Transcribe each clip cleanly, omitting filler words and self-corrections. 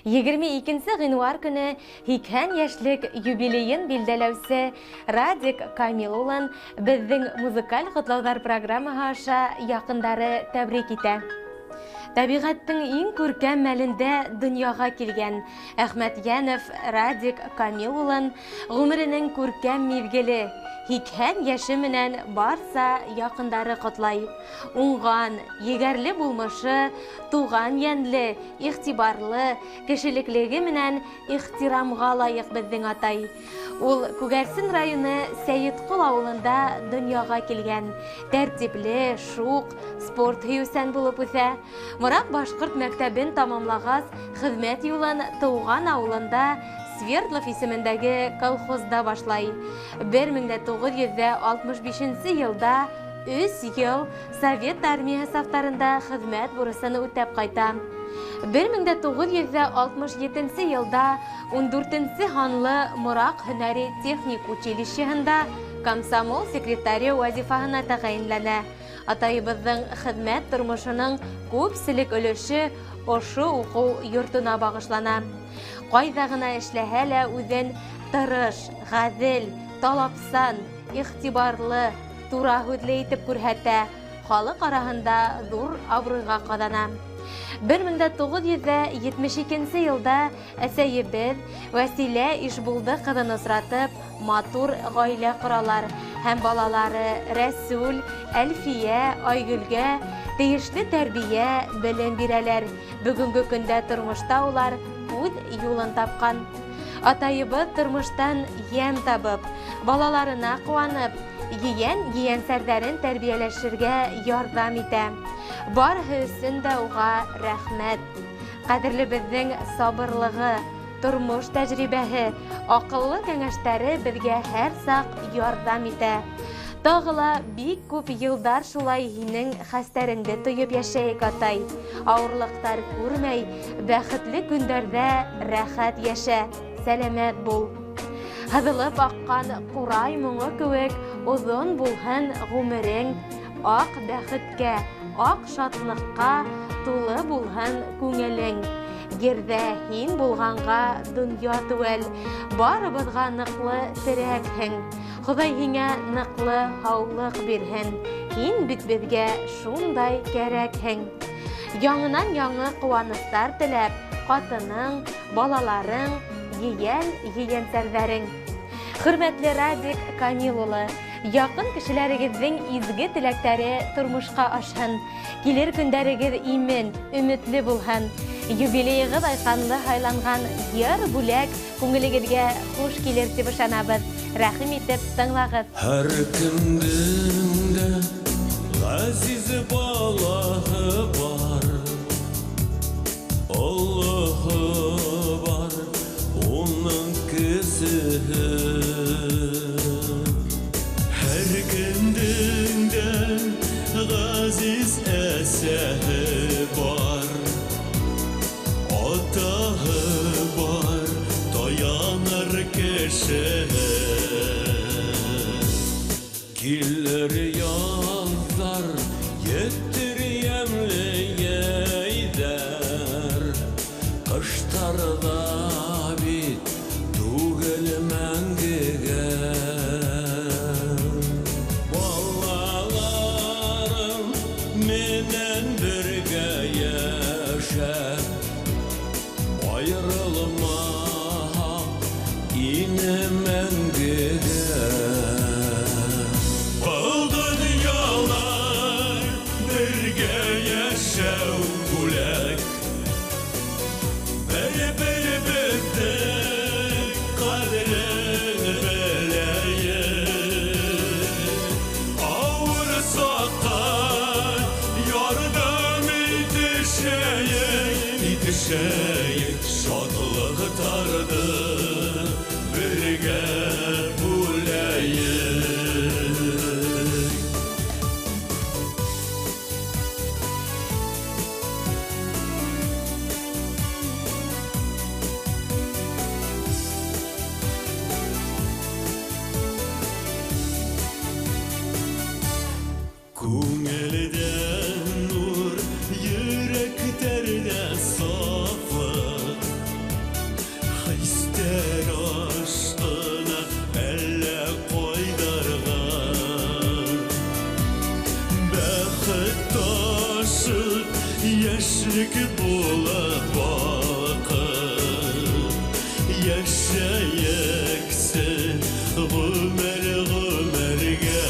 22 ғинуар көнө 80 йәшлек юбилейын билдәләүсе Радик Камил улын беҙҙең музыкаль ҡотлауҙар программаһы аша яҡындары тәбрик итә. Тәбиғәттең иң күркәм мәлендә донъяға килгән Әхмәтйәнов Радик Камил улын ғүмеренең күркәм миҙгеле 80 йәше менән барса яҡындары ҡотлай. Уңған, егәрле булмышы, туған йәнле, иғтибарлы, кешелеклеге менән ихтирамға лайыҡ беҙҙең атай. Ул Күгәрсен районы Сәйетҡол ауылында донъяға килгән. Тәртипле, шуҡ, спорт һөйөүсән булып үҫә. Мораҡ башҡорт мәктәбен тамамлағас, хеҙмәт юлын тыуған ауылында Свердлов исемендәге колхозда башлай. 1965 йылда 3 йыл Совет армияһы сафтарында хеҙмәт бурысын үтәп ҡайта. 1967 йылда 14 һанлы Мораҡ һөнәри техник училищеһында комсомол секретаре вазифаһына тәғәйенләнә. Атайыбыҙҙың хеҙмәт тормошоноң күпселек өлөшө ошо уҡыу йортона бағышлана. Ҡайҙа ғына эшләһә лә үҙен тырыш, ғәҙел, талапсан, иғтибарлы, тура һүҙле итеп күрһәтә, халыҡ араһында ҙур абруйға ҡаҙана. 1972 йылда әсәйебеҙ Вәсилә Ишбулды ҡыҙын осратып, матур ғаилә ҡоралар һәм балалары Рәсүл, Әлфиә, Айгөлгә тейешле тәрбиә, белем бирәләр. Бөгөнгө көндә тормошта улар үҙ юлын тапҡан. Атайыбыҙ тормоштан йәм табып, балаларына ҡыуанып, ейән-ейәнсәрҙәрен тәрбиәләшергә ярҙам итә. Барыһы өсөн дә уға рәхмәт. Ҡәҙерлебеҙҙең сабырлығы, тормош тәжрибәһе, аҡыллы кәңәштәре беҙгә һәр саҡ ярҙам итә. Тағы ла бик күп йылдар шулай һинең хәстәреңде тойоп йәшәйек, атай. Ауырлыҡтар күрмәй, бәхетле көндәрҙә рәхәт йәшә, сәләмәт бул. Һыҙылып аҡҡан ҡурай моңо кеүек оҙон булһын ғүмерең, аҡ бәхеткә, аҡ шатлыҡҡа тулы булһын күңелең. Ерҙә һин булғанға донъя теүәл, барыбыҙға ныҡлы терәкһең. Хоҙай һиңә ныҡлы һаулыҡ бирһен, һин бит беҙгә шундай кәрәкһең. Яңынан яңы ҡыуаныстар теләп, ҡатының, балаларың, ейән-ейәнсәрҙәрең. Хөрмәтле Радик Камил улы, яҡын кешеләрегеҙҙең изге теләктәре тормошҡа ашһын. Килер көндәрегеҙ имен, өмөтлө булһын. Юбилейығыҙ айҡанлы һайланған йыр бүләк күңелегеҙгә хуш килер тип ышанабыҙ. Рәхим итеп тыңлағыҙ. Һәр кемдең дә ғәзиз балаһы бар, олоһо бар, уның кесеһе. Һәр кемдең дә ғәзиз әсәһе бар, атаһы бар, таяныр кешеһе. Килер яҙҙар, етер йәмле йәйҙәр, ҡыштарҙа бит түгел мәңгегә. Балаларым менән бергә йәшәп, айырылмаһаҡ ине мәңгегә. Был донъяла бергә йәшәү бүләк, бер-беребеҙҙең ҡәҙерен беләйек. Ауыр саҡта ярҙам итешәйек, итешәйек, шатлыҡтарҙы бергә бүләйек. Күңелдән нур, йөрәктәрҙә сафлыҡ, Яшьлек булып балкып, яшәексен гомер гомергә.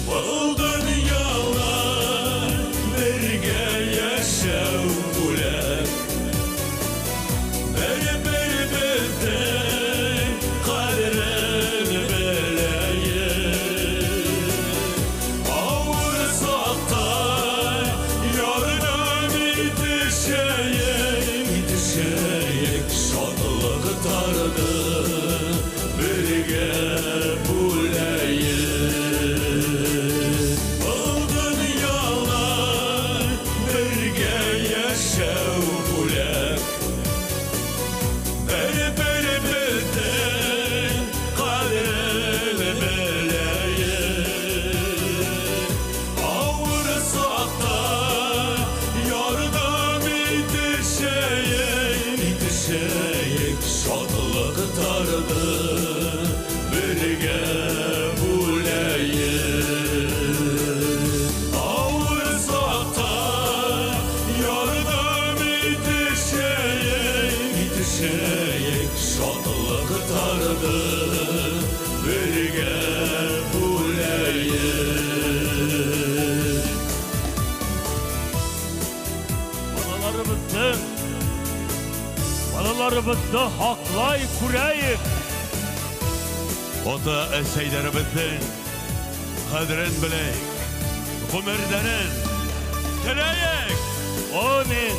Был дөньялар бергә яшәү бүләк. Бер-беребезнең кадерен беләйек. Авыр сакта ярдәм итешәйек, итешәйек, шатлыктарны бергә бүләйек. Был дөньялар бергә яшәү бүләк. Бер-беребезнең кадерен беләйек. Авыр сакта ярдәм итешәйек, итешәйек, шатлыктарны бергә бүләйек. Авыр сакта ярдәм итешәйек, итешәйек, шатлыктарны бергә бүләйек. Балаларыбыҙҙы һаҡлай күрәйек. Ата әсәйҙәребеҙҙең ҡәҙерен беләйек, ғүмерҙәрен теләйек. Амин.